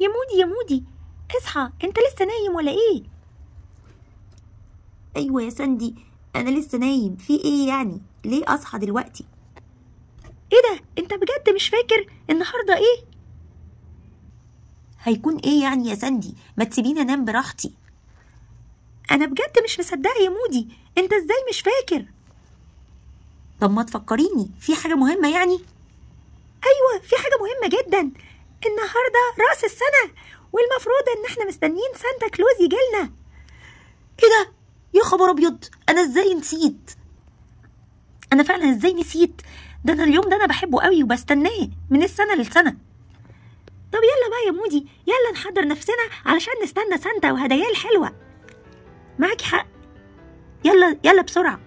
يا مودي يا مودي اصحى، انت لسه نايم ولا ايه؟ ايوه يا ساندي انا لسه نايم. في ايه يعني؟ ليه اصحى دلوقتي؟ ايه ده، انت بجد مش فاكر النهارده ايه؟ هيكون ايه يعني يا ساندي؟ ما تسيبيني انام براحتي. انا بجد مش مصدقه يا مودي، انت ازاي مش فاكر؟ طب ما تفكريني، في حاجة مهمة يعني؟ ايوه في حاجة مهمة جدا، النهارده راس السنة والمفروض ان احنا مستنيين سانتا كلوز يجيلنا. ايه ده يا خبر ابيض، انا ازاي نسيت؟ انا فعلا ازاي نسيت؟ ده انا اليوم ده انا بحبه قوي وبستناه من السنة للسنة. طب يلا بقى يا مودي، يلا نحضر نفسنا علشان نستنى سانتا وهداياه الحلوة. معاكي حق، يلا يلا بسرعة.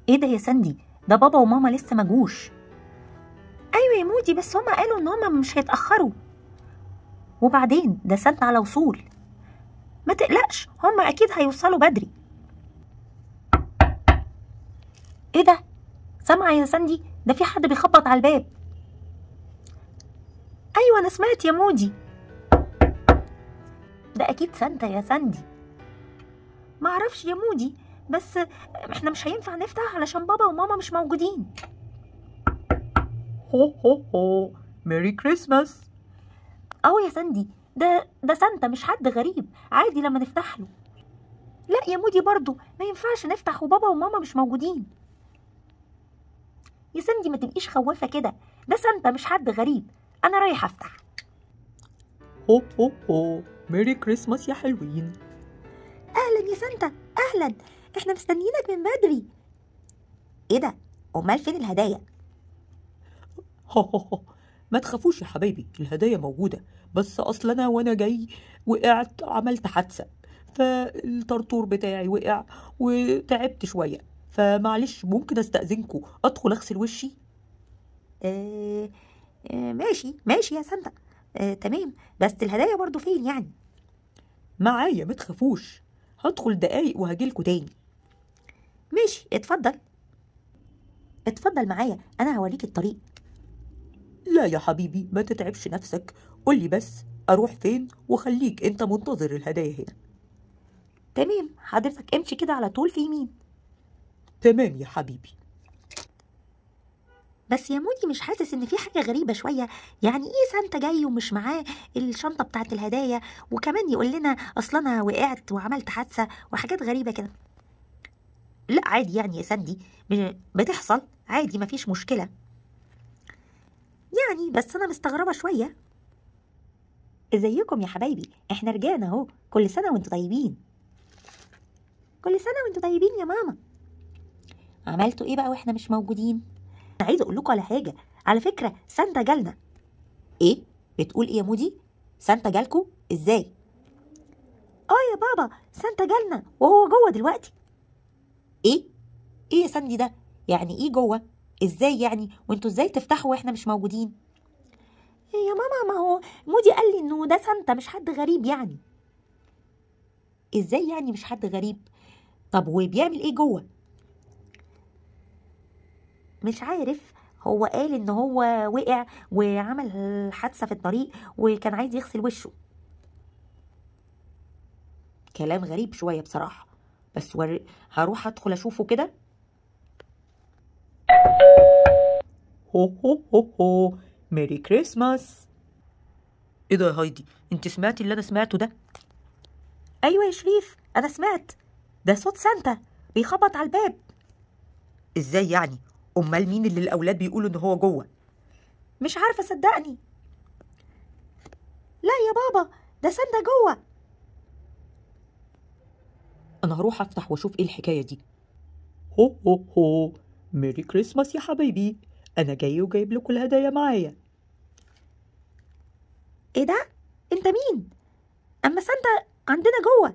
ايه ده يا ساندي، ده بابا وماما لسه مجوش. ايوه يا مودي، بس هما قالوا ان هما مش هيتاخروا، وبعدين ده سانتا على وصول. ما تقلقش، هما اكيد هيوصلوا بدري. ايه ده، سامعه يا ساندي؟ ده في حد بيخبط على الباب. ايوه انا سمعت يا مودي، ده اكيد سانتا يا ساندي. معرفش يا مودي، بس احنا مش هينفع نفتح علشان بابا وماما مش موجودين. ho ho ho، Merry Christmas. اهو يا ساندي، ده سانتا مش حد غريب، عادي لما نفتح له. لا يا مودي برضو ما ينفعش نفتح وبابا وماما مش موجودين. يا ساندي ما تبقيش خوافه كده، ده سانتا مش حد غريب، انا رايح افتح. ho ho ho، Merry Christmas يا حلوين. اهلا يا سانتا، اهلا، احنا مستنيينك من بدري. ايه ده، امال فين الهدايا؟ هو هو هو، ما تخافوش يا حبايبي، الهدايا موجودة، بس أصل أنا وأنا جاي وقعت، عملت حادثة، فالطرطور بتاعي وقع وتعبت شوية، فمعلش ممكن أستأذنكم أدخل أغسل وشي؟ آه آه ماشي ماشي يا سانتا، تمام، بس الهدايا برضو فين يعني؟ معايا، ما تخافوش، هدخل دقايق وهجيلكوا تاني. ماشي اتفضل اتفضل معايا، أنا هوريك الطريق. لا يا حبيبي ما تتعبش نفسك، قولي بس أروح فين وخليك أنت منتظر الهدايا هنا. تمام حضرتك، امشي كده على طول في يمين. تمام يا حبيبي. بس يا مودي مش حاسس ان في حاجة غريبة شوية؟ يعني ايه سانتا جاي ومش معاه الشنطة بتاعت الهدايا، وكمان يقول لنا اصل انا وقعت وعملت حادثة وحاجات غريبة كده؟ لا عادي يعني يا ساندي، بتحصل عادي، مفيش مشكلة يعني، بس انا مستغربة شوية. ازيكم يا حبايبي، احنا رجعنا اهو، كل سنة وانتوا طيبين. كل سنة وانتوا طيبين يا ماما. عملتوا ايه بقى واحنا مش موجودين؟ انا عايزه اقول لكم على حاجة، على فكرة سانتا جالنا. ايه بتقول ايه يا مودي؟ سانتا جالكوا ازاي؟ اه يا بابا سانتا جالنا وهو جوه دلوقتي. ايه ايه يا ساندي ده؟ يعني ايه جوه؟ ازاي يعني؟ وانتوا ازاي تفتحوا واحنا مش موجودين؟ يا ماما ما هو مودي قال لي انه ده سانتا مش حد غريب يعني. ازاي يعني مش حد غريب؟ طب هو بيعمل ايه جوه؟ مش عارف، هو قال ان هو وقع وعمل حادثه في الطريق وكان عايز يغسل وشه. كلام غريب شوية بصراحة، بس هروح ادخل اشوفه كده. ho ho ho ho، Merry Christmas. ايه ده يا هايدي، انت سمعتي اللي انا سمعته ده؟ ايوه يا شريف انا سمعت، ده صوت سانتا بيخبط على الباب. ازاي يعني؟ امال مين اللي الاولاد بيقولوا ان هو جوه؟ مش عارفه صدقني. لا يا بابا ده سانتا جوه. انا هروح افتح واشوف ايه الحكاية دي. ho ho ho، Merry Christmas يا حبايبي، انا جاي وجايب لكم الهدايا معايا. ايه ده؟ انت مين؟ اما سانتا عندنا جوه،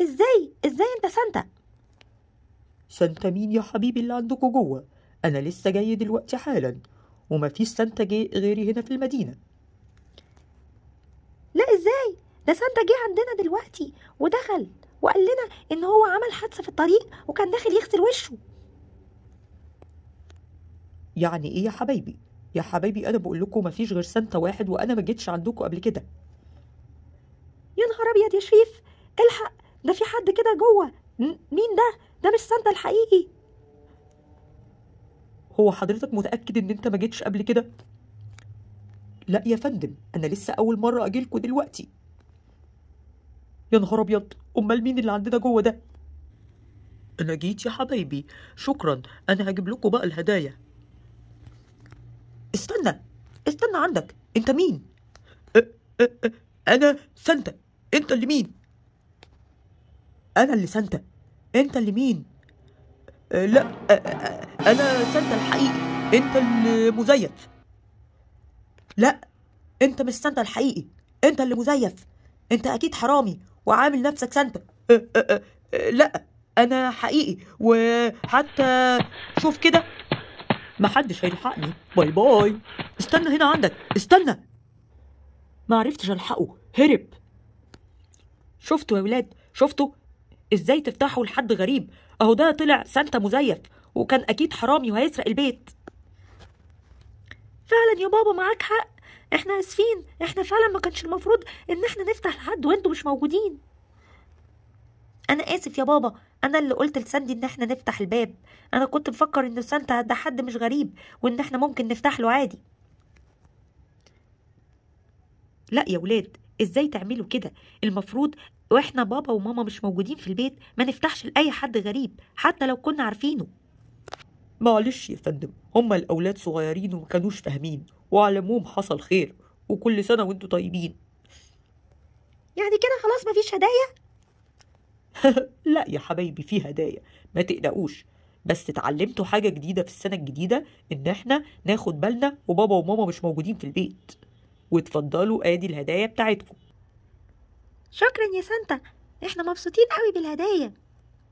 ازاي ازاي انت سانتا؟ سانتا مين يا حبيبي اللي عندكم جوه؟ انا لسه جاي دلوقتي حالا، ومفيش سانتا جه غيري هنا في المدينة. لا ازاي؟ ده سانتا جه عندنا دلوقتي ودخل وقال لنا ان هو عمل حادثه في الطريق وكان داخل يغسل وشه. يعني ايه يا حبايبي؟ يا حبايبي انا بقول لكم مفيش غير سانتا واحد، وانا ما جيتش عندكم قبل كده. يا نهار ابيض يا شريف، الحق، ده في حد كده جوه. مين ده؟ ده مش سانتا الحقيقي. هو حضرتك متأكد ان انت ما جيتش قبل كده؟ لا يا فندم، انا لسه اول مرة اجيلكوا دلوقتي. يا نهار ابيض، امال مين اللي عندنا جوه ده؟ انا جيت يا حبايبي، شكرا، انا هجيب لكم بقى الهدايا. استنى استنى عندك، انت مين؟ أه أه أه انا سانتا. انت اللي مين؟ انا اللي سانتا. انت اللي مين؟ أه لا، أه أه انا سانتا الحقيقي، انت اللي مزيف. لا، انت مش سانتا الحقيقي، انت اللي مزيف، انت اكيد حرامي وعامل نفسك سانتا. أه أه أه لا، انا حقيقي، وحتى شوف كده محدش هيلحقني. bye bye. استنى هنا عندك، استنى. ما عرفتش الحقه، هرب. شفتوا يا ولاد؟ شفتوا ازاي تفتحوا لحد غريب؟ اهو ده طلع سانتا مزيف، وكان اكيد حرامي وهيسرق البيت. فعلا يا بابا معاك حق، احنا اسفين، احنا فعلا ما كانش المفروض ان احنا نفتح لحد وانتوا مش موجودين. انا اسف يا بابا، انا اللي قلت لساندي ان احنا نفتح الباب، انا كنت مفكر ان سانتا ده حد مش غريب وان احنا ممكن نفتح له عادي. لا يا ولاد، ازاي تعملوا كده؟ المفروض واحنا بابا وماما مش موجودين في البيت ما نفتحش لاي حد غريب حتى لو كنا عارفينه. معلش يا فندم، هما الاولاد صغيرين وما كانوش فاهمين، وعلى العموم حصل خير، وكل سنة وانتوا طيبين. يعني كده خلاص مفيش هدايا؟ لا يا حبايبي، في هدايا، ما تقلقوش. بس اتعلمتوا حاجة جديدة في السنة الجديدة، ان احنا ناخد بالنا وبابا وماما مش موجودين في البيت. واتفضلوا ادي الهدايا بتاعتكم. شكرا يا سانتا، احنا مبسوطين قوي بالهدايا.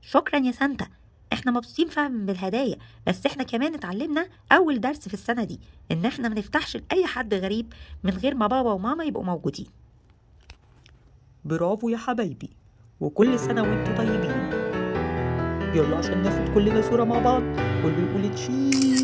شكرا يا سانتا، احنا مبسوطين فعلا بالهدايا، بس احنا كمان اتعلمنا اول درس في السنة دي، ان احنا ما نفتحش لاي حد غريب من غير ما بابا وماما يبقوا موجودين. برافو يا حبايبي، وكل سنة وانتوا طيبين. يلا عشان ناخد كلنا صورة مع بعض، كله يقول cheese.